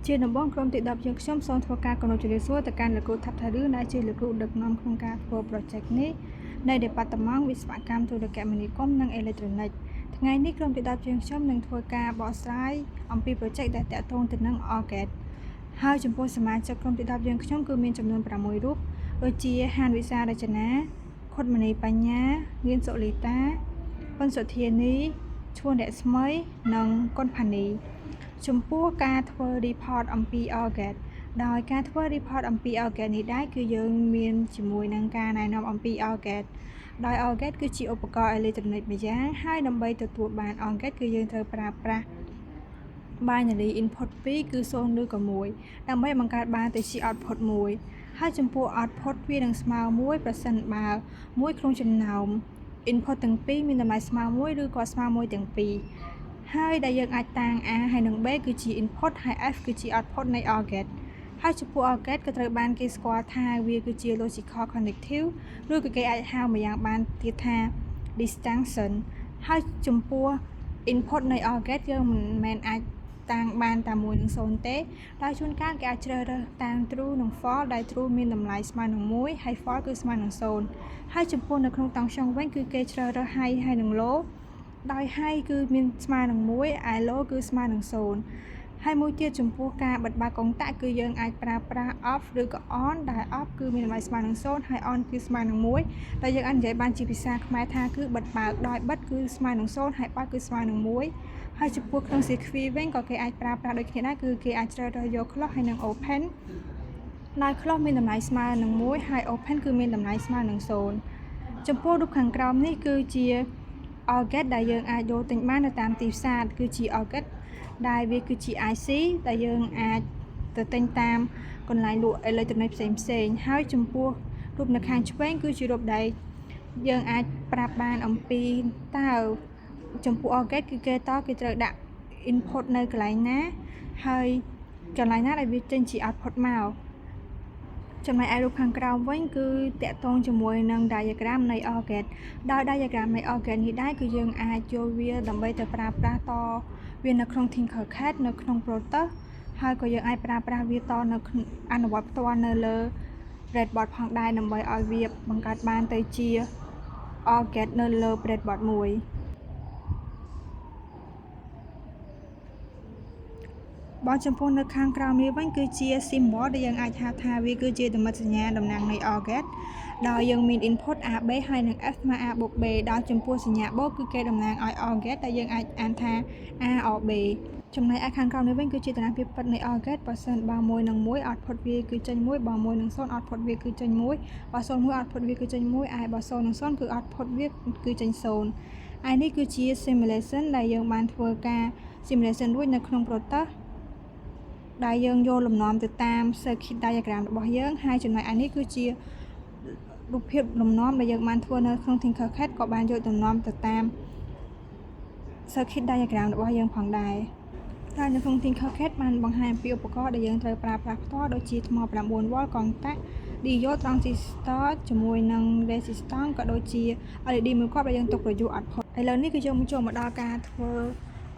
ជាដំបូងក្រុមទី10យើងខ្ញុំសូមធ្វើការគោរពជំរាបសួរទៅកាន់លោកគ្រូថាប់ថារឿដែលជាលោកគ្រូដឹកនាំក្នុងការធ្វើ project នេះនៃ Department វិស្វកម្មទូរគមនាគមន៍និងអេឡិចត្រូនិកថ្ងៃនេះក្រុមទី10យើងខ្ញុំនឹងធ្វើការបកស្រាយអំពី project ដែលតាក់ទងទៅនឹង OR gate ហើយចំពោះសមាជិកក្រុមទី10យើងខ្ញុំគឺមានចំនួន6រូបដូចជាហានវិសារចនាខុតមនីបញ្ញាងៀនសុលីតាប៉ុនសុធានីឈួនរស្មីនិងកុនផានីចំពោះការធ្វើ report អំពី OR gate ដោយការធ្វើ report អំពី OR gate នេះដែរគឺយើងមានជាមួយនឹងការណែនាំអំពី OR gate ដោយ OR gate គឺជាឧបករណ៍អេឡិចត្រូនិកម្យ៉ាងហើយដើម្បីទទួលបាន OR gate គឺយើងត្រូវប្រើប្រាស់ binary input 2គឺ0ឬក៏1ដើម្បីបង្កើតបានទៅជា output 1ហើយចំពោះ output វានឹងស្មើ1ប្រសិនបើមួយក្នុងចំណោម input ទាំងពីរមានតម្លៃស្មើ1ឬក៏ស្មើ1ទាំងពីរហើយដែលយើងអាចតាំង A ហើយនិង B គឺជា input ហើយ F គឺជា output នៃ OR gate ហើយចំពោះ OR gate ក៏ត្រូវបានគេស្គាល់ថាវាគឺជា logical connective ឬក៏គេអាចហៅម្យ៉ាងបានទៀតថា disjunction ហើយចំពោះ input នៃ OR gate យើងមិនមែនអាចតាំងបានតែ1និង0ទេដោយជួនកាលគេអាចជ្រើសរើសតាំង true និង false ដែល true មានតម្លៃស្មើនឹង1ហើយ false គឺស្មើនឹង0ហើយចំពោះនៅក្នុង tension វិញគឺគេជ្រើសរើស high ហើយនិង low ដោយ high គឺមានស្មើនឹង1ឯ low គឺស្មើនឹង0ហើយមួយទៀតចំពោះការបិទបើកកុងតាក់គឺយើងអាចប្រើប្រាស់ off ឬក៏ on ដែល off គឺមានតម្លៃស្មើនឹង0ហើយ on គឺស្មើនឹង1ដែលយើងអាចនិយាយបានជាភាសាខ្មែរថាគឺបិទបើកដោយបិទគឺស្មើនឹង0ហើយបើកគឺស្មើនឹង1ហើយចំពោះក្នុង circuit វិញក៏គេអាចប្រើប្រាស់ដូចគ្នាដែរគឺគេអាចជ្រើសរើសយក close ហើយនិង open ដោយ close មានតម្លៃស្មើនឹង1ហើយ open គឺមានតម្លៃស្មើនឹង0ចំពោះរូបខាងក្រោមនេះគឺជា OR gate ដែលយើងអាចយកទិញបាននៅតាមទីផ្សារគឺជា OR gate ដែលវាគឺជា IC ដែលយើងអាចទៅទិញតាមកន្លែងលក់អេឡិចត្រូនិកផ្សេងផ្សេងហើយចំពោះរូបនៅខាងឆ្វេងគឺជារូបដែលយើងអាចប្រាប់បានអំពីតើចំពោះ OR gate គឺគេតគេត្រូវដាក់ input នៅកន្លែងណាហើយកន្លែងណាដែលវាចេញជា output មកចំណែកឯរូបខាងក្រោមវិញគឺតាក់ទងជាមួយនឹង diagram នៃ OR gate ដោយ diagram នៃ OR gate នេះដែរគឺយើងអាចយកវាដើម្បីទៅប្រើប្រាស់តវានៅក្នុង Tinkercad នៅក្នុង Proteus ហើយក៏យើងអាចប្រើប្រាស់វាតនៅអនុវត្តផ្ទាល់នៅលើ breadboard ផងដែរដើម្បីឲ្យវាបង្កើតបានទៅជា OR gate នៅលើ breadboard មួយបើចំពោះនៅខាងក្រោមនេះវិញគឺជា symbol ដែលយើងអាចហៅថាវាគឺជានិមិត្តសញ្ញាតំណាងនៃ OR gate ដោយយើងមាន input A B ហើយនិង F ស្មើ A បូក B ដោយចំពោះសញ្ញាបូកគឺគេតំណាងឲ្យ OR gate ដែលយើងអាចអានថា A OR B ចំណែកឯខាងក្រោមនេះវិញគឺជាតារាងភាពពិតនៃ OR gate បើសិនបើ1និង1 output វាគឺចេញ1បើ1និង0 output វាគឺចេញ1បើ0 1 output វាគឺចេញ1ឯបើ0និង0គឺ output វាគឺចេញ0ឯនេះគឺជា simulation ដែលយើងបានធ្វើការ simulation រួចនៅក្នុង Proteus ដែលយើងយកលំនាំទៅតាម circuit diagram របស់យើងហើយចំណែកឯនេះគឺជារូបភាពលំនាំដែលយើងបានធ្វើនៅក្នុង Tinkercad ក៏បានយកលំនាំទៅតាម circuit diagram របស់យើងផងដែរហើយនៅក្នុង Tinkercad បានបង្ហាញអំពីឧបករណ៍ដែលយើងត្រូវប្រើប្រាស់ផ្ទាល់ដូចជាថ្ម9 V កុងតាក់ diode transistor ជាមួយនឹង resistance ក៏ដូចជា LED មួយគ្រាប់ដែលយើងទុកប្រយុទ្ធ output ឥឡូវនេះគឺយើងចូលមកដល់ការធ្វើ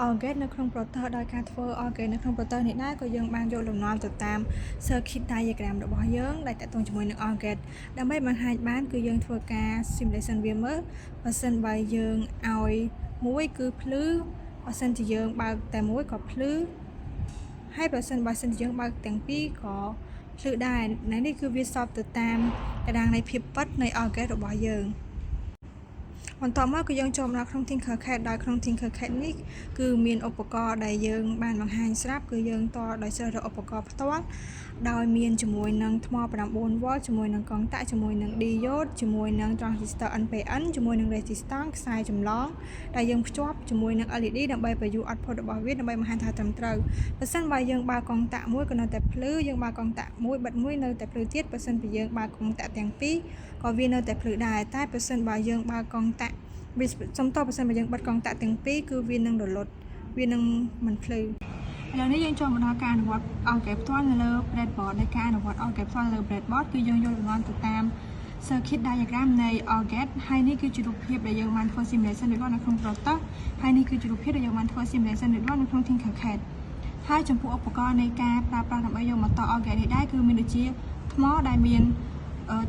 OR gate នៅក្នុង Proteus ដោយការធ្វើ OR gate នៅក្នុង Proteus នេះដែរក៏យើងបានយកលំនាំទៅតាម circuit diagram របស់យើងដែលតាក់ទងជាមួយនឹង OR gate ដើម្បីបង្ហាញបានគឺយើងធ្វើការ simulation វាមើលបើសិនបើយើងឲ្យមួយគឺភ្លឺបើសិនជាយើងបើកតែមួយក៏ភ្លឺហើយបើសិនបើសិនជាយើងបើកទាំងពីរក៏ភ្លឺដែរនេះគឺវាសបទៅតាមតារាងនៃភាពពិតនៃ OR gate របស់យើងបន្ទាប់មកគឺយើងចូលមកដល់ក្នុង Tinkercad ដោយក្នុង Tinkercad នេះគឺមានឧបករណ៍ដែលយើងបានបង្ហាញស្រាប់គឺយើងតដោយជ្រើសរើសឧបករណ៍ផ្ទាល់ដោយមានជាមួយនឹងថ្ម9 V ជាមួយនឹងកុងតាក់ជាមួយនឹង diode ជាមួយនឹង transistor NPN ជាមួយនឹង resistance ខ្សែចម្លងដែលយើងភ្ជាប់ជាមួយនឹង LED ដើម្បីបញ្យូ output របស់វាដើម្បីបង្ហាញថាត្រឹមត្រូវបើសិនបើយើងបើកកុងតាក់មួយក៏នៅតែភ្លឺយើងបើកកុងតាក់មួយបិទមួយនៅតែភ្លឺទៀតបើសិនបើយើងបើកកុងតាក់ទាំងពីរក៏វានៅតែភ្លឺដែរតែបើសិនបើយើងបើកកុងតាក់វាសុំតបើសិនបើយើងបិទកុងតាក់ទាំងពីរគឺវានឹងរលត់វានឹងមិនភ្លឺឥឡូវនេះយើងចូលមកដល់ការអនុវត្ត OR gate ផ្ទាល់នៅលើ breadboard នៃការអនុវត្ត OR gate ផ្ទាល់នៅលើ breadboard គឺយើងយកលំនាំទៅតាម circuit diagram នៃ OR gate ហើយនេះគឺជារូបភាពដែលយើងបានធ្វើ simulation រួចរាល់នៅក្នុង Proteus ហើយនេះគឺជារូបភាពដែលយើងបានធ្វើ simulation រួចរាល់នៅក្នុង Tinkercad។ ហើយចំពោះឧបករណ៍នៃការប្រើប្រាស់ដើម្បីយកមកត OR gate នេះដែរគឺមានដូចជាថ្មដែលមាន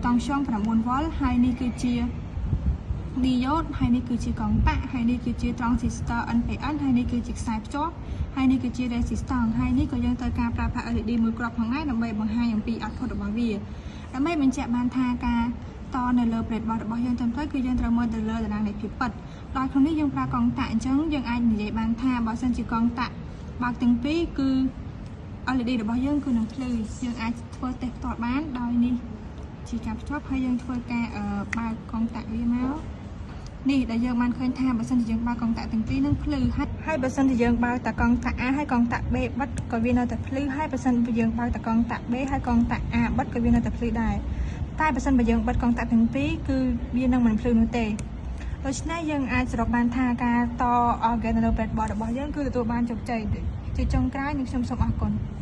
តង់ស្យុង9វ៉ុលហើយនេះគឺជា diode ហើយនេះគឺជាកង់តាក់ហើយនេះគឺជា transistor NPN ហើយនេះគឺជាខ្សែភ្ជាប់ហើយនេះគឺជា resistance ហើយនេះក៏យើងត្រូវការប្រើប្រាស់ LED មួយគ្រាប់ផងដែរដើម្បីបង្ហាញអំពី output របស់វាដើម្បីបញ្ជាក់បានថាការតនៅលើ breadboard របស់យើងត្រឹមត្រូវគឺយើងត្រូវមើលទៅលើតារាងនៃភាពពិតដោយក្នុងនេះយើងប្រើកង់តាក់អញ្ចឹងយើងអាចនិយាយបានថាបើសិនជាកង់តាក់បើកទាំងពីរគឺ LED របស់យើងគឺនឹងភ្លឺយើងអាចធ្វើតេស្តផ្ទាល់បានដោយនេះជាការភ្ជាប់ហើយយើងធ្វើការបើកកង់តាក់វាមកនេះដែលយើងបានឃើញថាបើសិនជាយើងបើកកង់តាក់ទាំងពីរនឹងភ្លឺហើយហើយបើសិនជាយើងបើកតែកង់តាក់ A ហើយកង់តាក់ B បិទក៏វានៅតែភ្លឺហើយបើសិនជាយើងបើកតែកង់តាក់ B ហើយកង់តាក់ A បិទក៏វានៅតែភ្លឺដែរតែបើសិនបើយើងបិទកង់តាក់ទាំងពីរគឺវានឹងមិនភ្លឺនោះទេដូច្នេះយើងអាចសរុបបានថាការត OR gate នៅលើ breadboard របស់យើងគឺទទួលបានជោគជ័យជាចុងក្រោយនឹងខ្ញុំសូមអរគុណ។